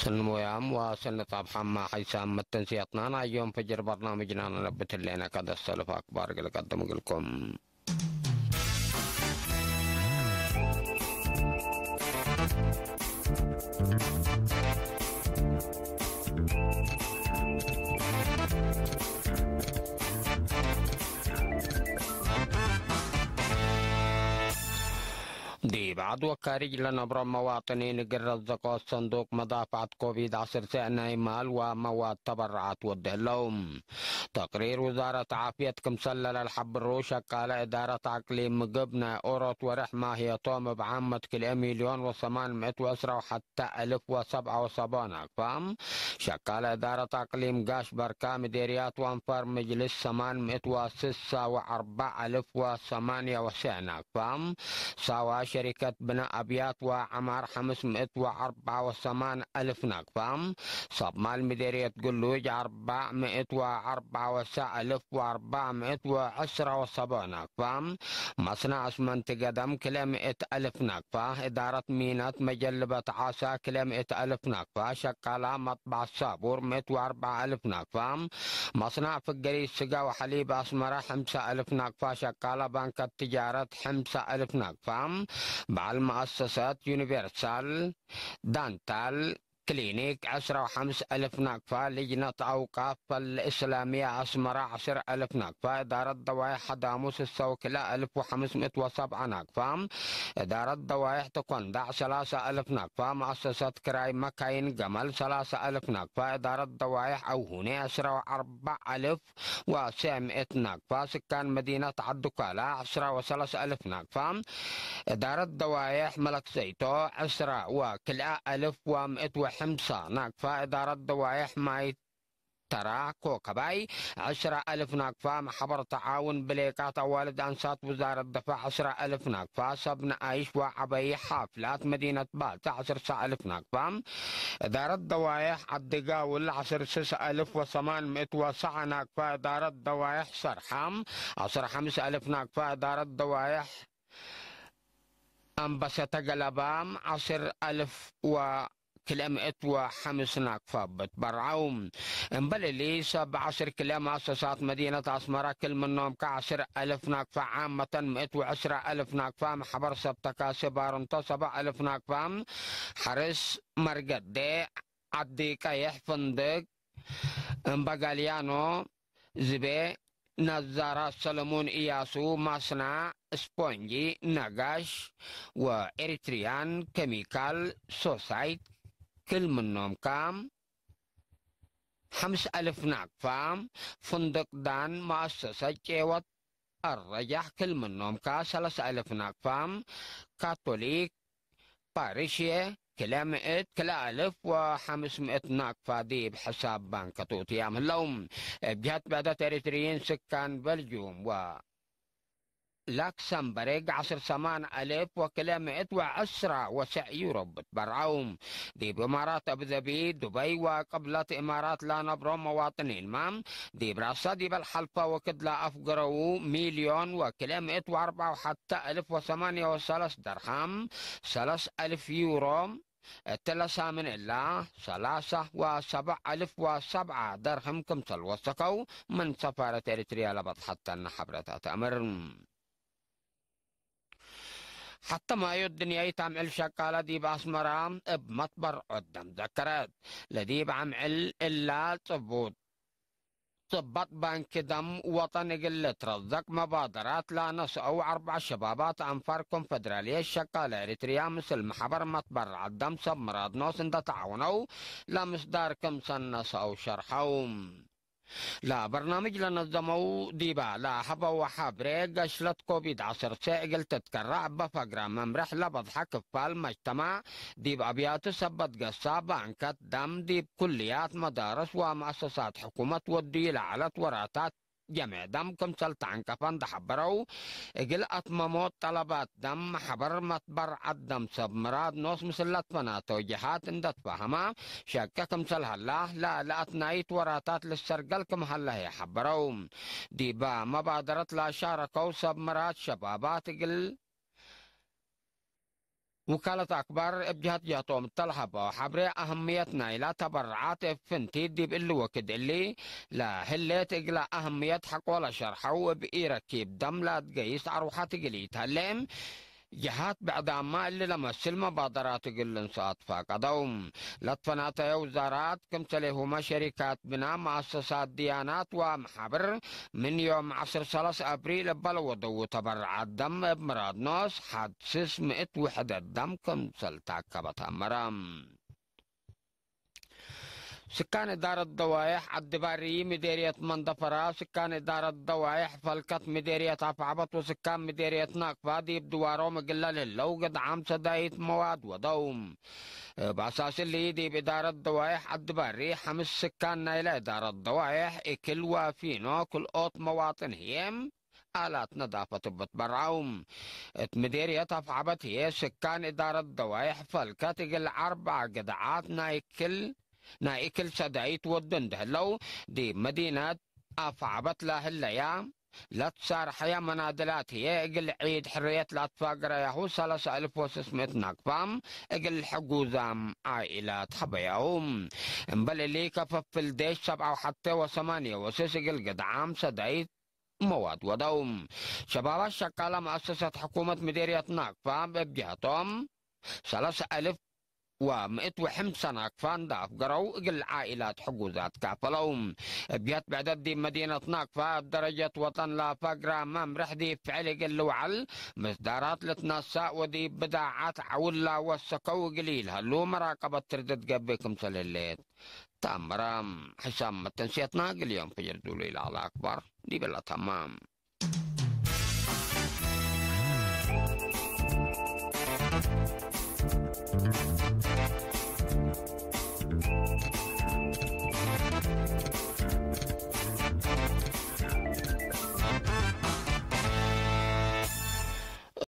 ሰልንሞያም ወሰልኒ ጻብሓማ ሓይሳም መተንስያትና ናዮም ፈጅር በርናምጅና ነነብት ህሌና ከደሰልፍ ኣክባር ግልቀድም ግልኩም። ዲብ ዓድ ወካሪጅ ለነብሮ መዋጥኒን እግል ረዘቆ ሰንዱቅ መዳፍዓት ኮቪድ ዓሰርተ ናይ ማል ወመዋድ ተበረዓት ወዲ ህለው። ተቅሪር ውዛረት ዓፍየት ክምሰል ለለልሓብሩ ሸቃለ እዳረት ኣቅሊም ምግብ ናይ ኦሮት ወርሕ ማህየቶም እብ ዓመት ክልኤ ሚልዮን ወሰማን ምእት ወዕስራ ወሓተ እልፍ ወሰብዓ ወሰቦ ናቅፋ። ሸቃለ እዳረት ኣቅሊም ጋሽ በርካ ምዴርያት ወንፈር ምጅልስ ሰማን ምእት ወስሳ ወኣርባ እልፍ ወሰማንያ ወሰ ናቅፋ። ሳዋ ሸሪከት ብና ኣብያት ወዓማር ሓምስ ምእት ወኣርባ ወሰማን እልፍ ናቅፋ። ሰብ ማል ምዴርየት ግሉጅ ኣርባዕ ምእት ወኣርባ ወሰ እልፍ ወኣርባ ምእት ወዕስራ ወሰቦ ናቅፋ። መስና እስመንቲ ገደም ክለ ምእት እልፍ ናቅፋ። እዳረት ሚነት መጀልበት ዓሳ ክለ ምእት እልፍ ናቅፋ። ሸቃላ መጥባዕ ሳቡር ምእት ወኣርባ እልፍ ናቅፋ። መስና ፍገሪ ስጋ ወሐሊብ ኣስመራ ሓምሳ እልፍ ናቅፋ። ሸቃላ ባንከት ትጃረት ሓምሳ እልፍ ናቅፋ። በዓል መኣሰሰት ዩኒቨርሳል ዳንታል ክሊኒክ ዕስራ ወሓምስ እልፍ ናቅፋ። ልጅነት ኣውቃፍ ፈልእስላምያ ኣስመራ ዓስር እልፍ ናቅፋ። እዳረት ደዋይ ሓዳሙ ስሳ ወክልኣ እልፍ ወሓምስ ምእት ወሰብዓ ናቅፋ። እዳረት ደዋይሕ ተኮንዳዕ ሰላሳ እልፍ ናቅፋ። መኣሰሰት ክራይ መካይን ገመል ሰላሳ እልፍ ናቅፋ። እዳረት ደዋይሕ ኣውሁኔ ዕስራ ወኣርባዕ እልፍ ወሰምእት ናቅፋ። ስካን መዲነት ዓዲ ኳላ ዕስራ ወሰላሳ እልፍ ናቅፋ። እዳረት ደዋይሕ መለክ ዘይቶ ዕስራ ወክልኣ እልፍ ወምእት ወሕምሳ ናቅፋ። እዳረት ደዋይሕ ማይ ተራ ኮከባይ ዕስራ እልፍ ናቅፋ። ማሕበር ተዓውን ብሌቃት ኣዋልድ ኣንሳት ውዛረት ደፋዕ ዕስራ እልፍ ናቅፋ። ሰብ ንኣይሽ ወዓበይ ሓፍላት መዲነት ባልታ ዕስርሳ እልፍ ናቅፋ። እዳረት ደዋይሕ ዓዲ ጋውል ዓስር ስሳ እልፍ ወሰማን ምእት ወሰዓ ናቅፋ። እዳረት ደዋይሕ ሰርሓም ዓስር ሓምስ እልፍ ናቅፋ። እዳረት ደዋይሕ ኣንበሰተ ገለባም ዓስር እልፍ ወክልኤ ምእት ወሓምስ ናቅፋ ብትበርዓው። እምበል እሊ ሰብ ዓስር ክልኤ መኣሰሳት መዲነት ኣስመራ ክል ምኖም ከዓስር እልፍ ናቅፋ ዓመተን ምእት ወዕስራ እልፍ ናቅፋ ማሕበር ሰብ ተካሲ ባርንቶ ሰባ እልፍ ናቅፋ ሓርስ መርገዴ ዓዲ ቀይሕ ፍንድቅ እምበጋልያኖ ዝቤ ናዛራት ሰለሙን እያሱ ማስና ስፖንጂ ነጋሽ ወኤሪትሪያን ኬሚካል ሶሳይት ክል ምኖምካ ሓምስ ኣልፍ ናቅፋ ፍንድቅ ዳን መኣሰሰ ጨወት ኣረጃሕ ክል ምኖምካ ሰላሳ ኣልፍ ናቅፋ ካቶሊክ ፓሪሽየ ክለ ምእት ክለ ኣልፍ ወሓምስ ምእት ናቅፋ ዲብ ሕሳብ ባንክ ኣትኡትያም ህለው። እብ ጅሀት ብዕደት ኤሪትርይን ስካን በልጁም ወላክሰምበርግ ዓስር ሰማን ኣልፍ ወክለ ምእት ወዕስራ ወሰዕ ዩሮ ብትበርዐው። ዲብ እማራት ኣቡዘቢ፣ ዱበይ ወቅብለት እማራት ላነብሮ መዋጥኒንማ ዲብ ራሳ ዲበል ሓልፋ ወክድ ለኣፍገረዉ ሚልዮን ወክለ ምእት ወኣርብዓ ወሓተ እልፍ ወሰማንያ ወሰለስ ደርሃም ሰለስ ኣልፍ ዩሮ እትለ ሳምን እላ ሰላሳ ወሰብዓ ኣልፍ ወሰብዓ ደርህም ክምሰል ወሰከው ምን ሰፋረት ኤሪትርያ ለበጽሐተና ሐብረታት ኣምር። ሐተ ማዮ ድንያይት ኣምዕል ሸቃላ ዲብ ኣስመራ እብ መትበር ዖደም ዘከረት። ለዲብ ኣምዕል እላ ጽቡጥ ጽባጥ ባንክ ደም ወጠን እግል ልትረዘቅ መባደራት ላነስአው አርባዕ ሸባባት አንፋር ኮንፈደራልየት ሸቃለ ኤሪትርያ ምስል መሐበር መትበረዓት ደም ሰብ ምራድ ኖስ እንደ ተዓውነው ለምስዳር ክምሰል ነስአው ሸርሐው። ለበርናምጅ ለነዘመው ዲባ ለሀበው ሐብሬ ገሽለት ኮቪድ ዐሰርተ እግል ትትከረዕ በፈግራ መምርሕ ለበዝሐ ክፋል መጅተማዕ ዲብ አብያቱ ሰበት ገሳ ባንከት ደም ዲብ ኩልያት መዳርስ ወመአሰሳት ሕኩመት ወድዩ ለዐለት ወራታት ጀሜዕ ደም ክምሰል ተዐንቀፈ እንደ ሐበረው፣ እግል አትመሞ ጠለባት ደም ሐበር መትበርዐት ደም ሰብ ምራድ ኖስ ምስል ለትፈናተው ጀሃት እንደ ትፋሀማ ሸቀ ክምሰል ሀላ፣ ለአትናይት ወራታት ልሰርገል ክም ሀለ ህይ ሐበረው። ዲበ መባደረት ለአሻረከው ሰብ ምራድ ሸባባት እግል ውካለት ኣክባር እብ ጅሃት ጅሃቶም እተልሃባው ሓብሬ ኣህምየት ናይላ ተበርዓት እብ ፍንቲ ዲብ እሊ ወክድ እሊ ለህሌት እግላ ኣህምየት ሐቆለ ሸርሐው እብ ኢረኪብ ደም ላትገይስ ኣርውሓት እግል ኢተህሌ ጅሃት ብዕዳማ እሊ ለመስል መባደራት እግል ልንሰኣት ፋቀደው። ለትፈናተየ ውዛራት ክምሰሌሁመ ሸሪካት ብና መአሰሳት ድያናት ወመሓብር ምን ዮም ዐስር ሰለስ አብሪል እበ ለወደዉ ተበርዓት ደም እብ ምራድ ኖስ ሓድ ስስ ምእት ውሕደት ደም ክምሰል ታከበት አመረ። ስካን እዳረት ደዋይሕ ዓዲ ባሪ ምዴርየት መንደፈራ፣ ስካን እዳረት ደዋይሕ ፈልከት ምዴርየት አፍዓበት ወስካን ምዴርየት ናቅፋ ዲብ ድዋሮም እግለ ልህለው ግድዓም ሰዳይት መዋድ ወደው። እብ አሳስ እሊ ዲብ እዳረት ደዋይሕ ዓዲ ባሪ ሐምስ ስካን ናይለ እዳረት ደዋይሕ እክል ወፊኖ ክልኦት መዋጥን ህዬ አላት ነዳፈት እብ ትበርዐው። እት ምዴርየት አፍዓበት ህዬ ስካን እዳረት ደዋይሕ ፈልከት እግል አርበዕ ግድዓት ናይ እክል ናይ እክል ሰዳይት ወዱ እንድህለው ዲብ መዲነት አፍዓበት ለህለያ ለትሳርሐያ መናድላት ህዬ እግል ዒድ ሕርየት ላትፋገረያሁ ሰለሰ አልፍ ወስስ ምእት ናቅፋ እግል ሕጉዛም ዓኢላት ሀበያሁ። እምበል እሊ ከፈፍል ዴሽ ሰብዓው ሐቴ ወሰማንየ ወስስ እግል ግድዓም ሰዳይት መዋድ ወደው። ሸባባት ሸቃላ መአሰሰት ሕኩመት ምዴርየት ናቅፋ እብ ጅሀቶም ሰለሰ አልፍ ወምእት ወሐምሳ ናቅፋ እንዳ አፍገረው እግል ዓኢላት ሕጉዛት ካፈለው። እብ ጅሀት ብዕደት ዲብ መዲነት ናቅፋ እብ ደረጀት ወጠን ለፈግረ መምርሕ ዲብ ፍዕል እግል ልውዓል ምስዳራት ልትነሳእ ወዲብ ብዳዓት ዐውላ ወሰከው እግል ኢልሀሉ መራቀበት ትርድት ገብእ ክምሰል ህሌት ተአምረ። ሕሳም መተንስየትና እግል ዮም ፍጅር ዱሉ ኢለ አላ አክባር ዲበላ ተማም።